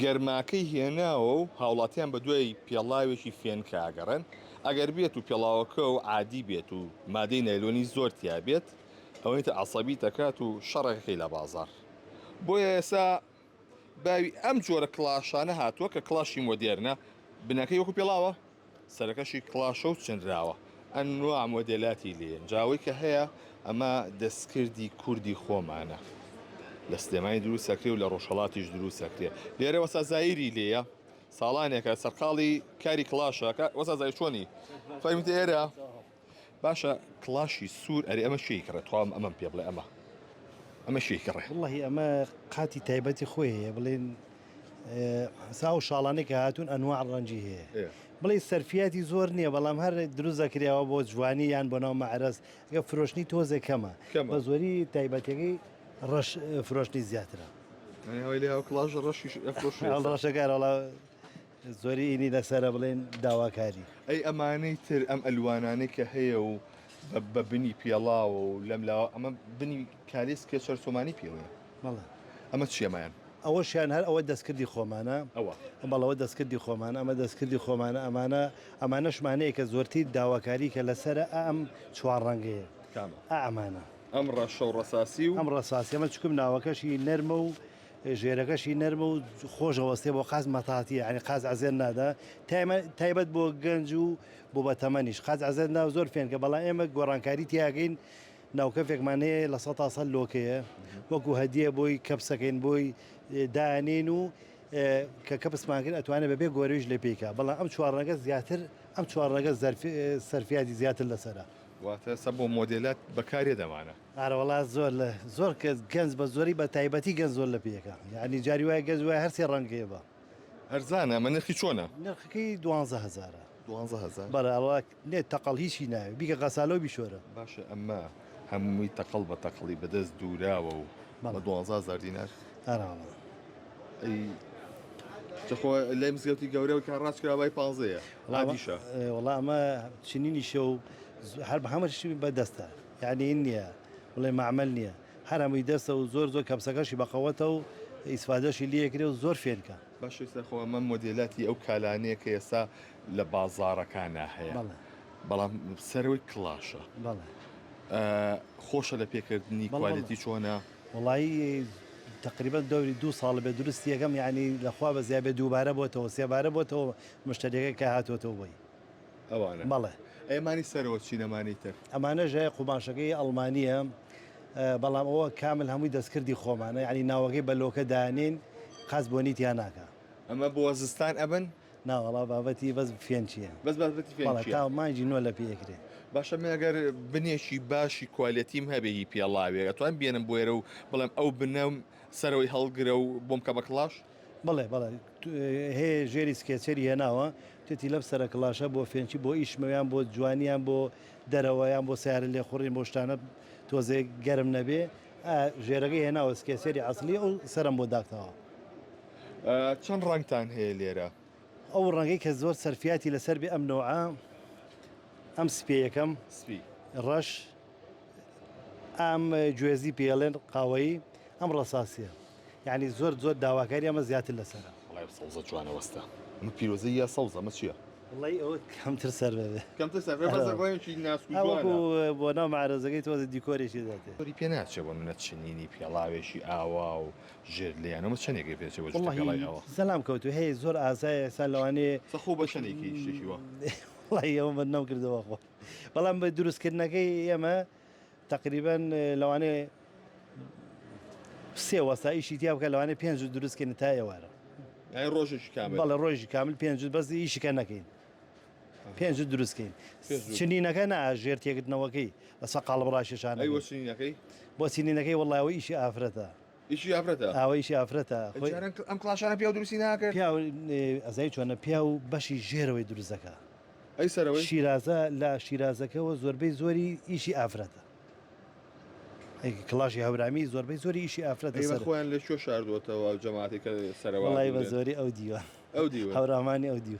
گەرماکەی هێناوە و هاوڵاتیان بە دوای پێڵاوێکی فێنکە ئەگەڕێن، ئەگەر بێت و پێڵاوەکە و عادی بێت و مادەی نایلۆنی زۆر تیا بێت ئەوەی تر عەسەبیت ئەکات و شەڕێکەکەی لە بازاڕ. بۆیە ئێستا باوی ئەم جۆرە کڵاشانە هاتووە کە کڵاشی مۆدێرنە، بنەکەی وەکو پێڵاوە، سەرەکەشی کڵاشە و چنراوە ئەنواع مۆدێلاتی لێیە جا ئەوەی کە هەیە ئەمە دەستکردی کوردی خۆمانە لە سلێمانی دروست ئەکرێ و لە ڕۆژهەڵاتیش دروست ئەکرێ لێرە وەسا زایری لێیە ساڵانێکە سەرقاڵی کاری کڵاشە وەسا زایر چۆنی فەرمیتە ئێرە باشە کڵاشی سوور ئەرێ ئەمە شی کڕێ توام ئەمەم پێ بڵێ ئەمە ئەمە شی کڕێ وڵی ئەمە قاتی تایبەتی خۆی هەیە بڵێن سا و شاڵانەی کە هاتوون ئەنواع ڕەنگی هەیە بڵێ سەرفیاتی زۆر نییە بەڵام هەر دروست دەکرێەوە بۆ جوانی یان بۆ ناو مەعرەز ئەگە فرۆشتنی تۆزێک کەمە بە زۆری تایبەتەکەی ڕەش فرۆشتنی زیاترە ڕەشەکارەڵا زۆری ئینی لەسەرە بڵێن داواکاری. ئەی ئەمانەی تر ئەم ئەلوانانەی کە هەیە و بە بنی پێڵاوە و لەم لاوە ئەمە بنی کالیسکێ چەرچۆمانی پێوەیە. بەڵێ. ئەمە چیە مایان؟ ئەوەشیان هەر ئەوە دەستکردی خۆمانە. ئەوە. بەڵێ ئەوە دەستکردی خۆمانە ئەمە دەستکردی خۆمانە ئەمانە ئەمانەشمان هەیە کە زۆرترین داواکاری کە لەسەرە ئا ئەم چوار ڕەنگەیە. کامە؟ ئا ئەمانە. ئەم ڕەشە و ڕەساسی و. ئەم ڕەساسی ئەمە چکم ناوەکەشی نەرمە و ژێرەکەشی نەرمە و خۆش ئەوەستێ بۆ قاز مەتاتیە یانی قاز عەزێت نادا تایبەت بۆ گەنج و بۆ بەتەمەنیش قاز عەزێت نا زۆر فێنکە بەڵام ئێمە گۆڕانکاری تیاگەین ناوکەفێکمان هەیە لە سە تا سە لۆکەیە وەکو هەدیە بۆی کەپسەکەین بۆی دانین و کە کەپسمان کرد ئەتوانێت بەبێ گۆرەویش لێ پێیکا بەڵام ئەم چوار ڕەنگە زیاتر ئەم چوار ڕەنگە سەرفیاتی زیاتر لەسەرە. واتە سە بۆ مۆدێلات بەکارێ دەمانە. ئارەوەڵا زۆر لە زۆر کەس گەنج بە زۆری بە تایبەتی گەنج زۆر لە پێیەکە یعنی جاری وایە گەنج وایە هەرسێ ڕەنگەیە بە. ئەرزانە ئەمە نرخی چۆنە؟ نرخەکەی دوانزە هەزارە. دوانزە هەزار؟ بەڵێ ئەڵا نێ تەقەڵ هیچی ناوێ بیکە غەسالەو بیشۆرە. باشە ئەمە هەمووی تەقەڵ بە تەقەڵی بەدەست دووراوە و بە 12 هەزار دینار؟ ئارەوەڵا. ئەی جا خۆ لای مزگەوتی گەورە کە ڕاست کرا بای پانزەیە عادیشە. وەڵا ئەمە چنینیشە و هەر هەموو شتی بەدەستە. یانی هین نیە بڵێ مەعمەل نیە هەر هەمووی دەستە و زۆر زۆر کەپسەکەشی بەقەوەتە و ئیسفادەشی لێ ئەکرێ و زۆر فێنکە. باشە ئێستا خۆ ئەمە مۆدێلاتی ئەو کالانەیە کە ئێستا لە بازاڕەکانا هەیە بەڵێ. بەڵام سەرەوەی کڵاشە. بەڵێ. خۆشە لە پێکردنی بەڵێ بەڵێ. کوالێتی چۆنە؟ وەڵایی تەقریبەن دەوری دوو ساڵ بێ دروستی ئەکەم یانی لە خوا بەزیا بێ دووبارە بۆتەوە سێبارە بۆتەوە مشتەریەکە کە هاتۆتەوە بۆی. ئەوانە. بەڵێ. ئەی ئەمانی سەرەوە چین ئەمانەی تر؟ ئەمانەش هەیە قوماشەکەی ئەڵمانییە بەڵام ئەوە کامل هەمووی دەستکردی خۆمانە یانی ناوەکەی بە لۆکە دانێین قاز بۆنی تیا ناکا. ئەمە بۆ زستان ئەبن؟ نا وەڵا بابەتی بەس فێنکییە. بەس بابەتی فێنکییە. بەڵێ تا مانگی نۆ لە پێ ئەکرێ. باشە من ئەگەر بنێکی باشی کوالێتیم هەبێ هی پێڵاوێک ئەتوانم بێنم بۆ ئێرە و بڵێم ئەو بنەم سەرەوەی هەڵگرە و بۆم کە بە کڵاش؟ بەڵێ بەڵێ هەیە ژێری سکێچەری هێناوە توێتی لەم سەرە کڵاشە بۆ فێنکی بۆ ئیشمە یان بۆ جوانی یان بۆ دەرەوە یان بۆ سیارە لێخوڕین بۆ شتانە تۆزێ گەرم نەبێ ژێرەکەی هێناوە سکێچەری ئەسلی ئەو سەرم بۆ داکتەوە. چەند ڕەنگتان هەیە لێرە؟ ئەو ڕەنگەی کە زۆر سەرفیاتی لەسەر بێ ئەم نەوعە ئەم سپیەکەم سپی ڕەش ئەم گوێزی پێڵێن قاوەیی ئەم ڕەساسیە یانی زۆر زۆر داواکاری ئەمە زیاتر لەسەرە. وەڵای ئەو سەوزە جوانە وەستا. ئەمە پیرۆزەی یا سەوزە ئەمە چیە؟ وەڵای ئەوە کەمتر سەر بەبێ. کەمتر سەر بێ بەس ڕەنگێکی ناسک و جوانە. وەکو بۆ ناو مەعرەزەکەی تۆزێ دیکۆرێکی دەداتێ. زۆری پێ ناچێ بۆ نمونە چنینی پێڵاوێکی ئاوا و ژێر لێیان ئەمە چەنێکی پێ چێ بۆ جووتە پێڵاوی ئاوا؟ وەڵاهی زەلام کەوتوو هەیە زۆر ئازایە ئێستا لەوانەیە. سە خۆ بە چەنێکی شتێکی وا؟ وەڵاهی ئەوە من نەمکردەوە خۆ بەڵام دروستکردنەکەی ئێمە تەقریبەن لەوانەیە سێ وەستا ئیشی تیا بکە لەوانەیە پێنج دروست کەین تا ئێوارە. یانی ڕۆژێکی کامل. بەڵێ ڕۆژی کامل پێنج بەس ئیشیکە نەکەین پێنج دروست کەین چنینەکە نا ژێر تێکردنەوەکەی لەسەر قاڵب ڕاکێشانەکەی. ئەی بۆ چنینەکەی؟ بۆ چنینەکەی وەڵای ئەوە ئیشی ئافرەتە. ئیشی ئافرەتە؟ ئەوە ئیشی ئافرەتە. جاران ئەم کڵاشانە پیاو دروستی ناکرد؟ پیاو ئەزانی چۆنە پیاو بەشی ژێرەوەی دروست دەکا. ئەی سەرەوەی؟ شیرازە لە شیرازەکەوە زۆربەی زۆری ئیشی ئافرەتە. ئەی کڵاشی هەورامی زۆربەی زۆری ئیشی ئافرەتە ئەی سەر. خۆیان لە کوێ شاردووەتەوە ئەو جەماعەتەی کە سەرەوە وەڵای بە زۆری ئەو دیوە. ئەو دیوە. هەورامانی ئەو دیو.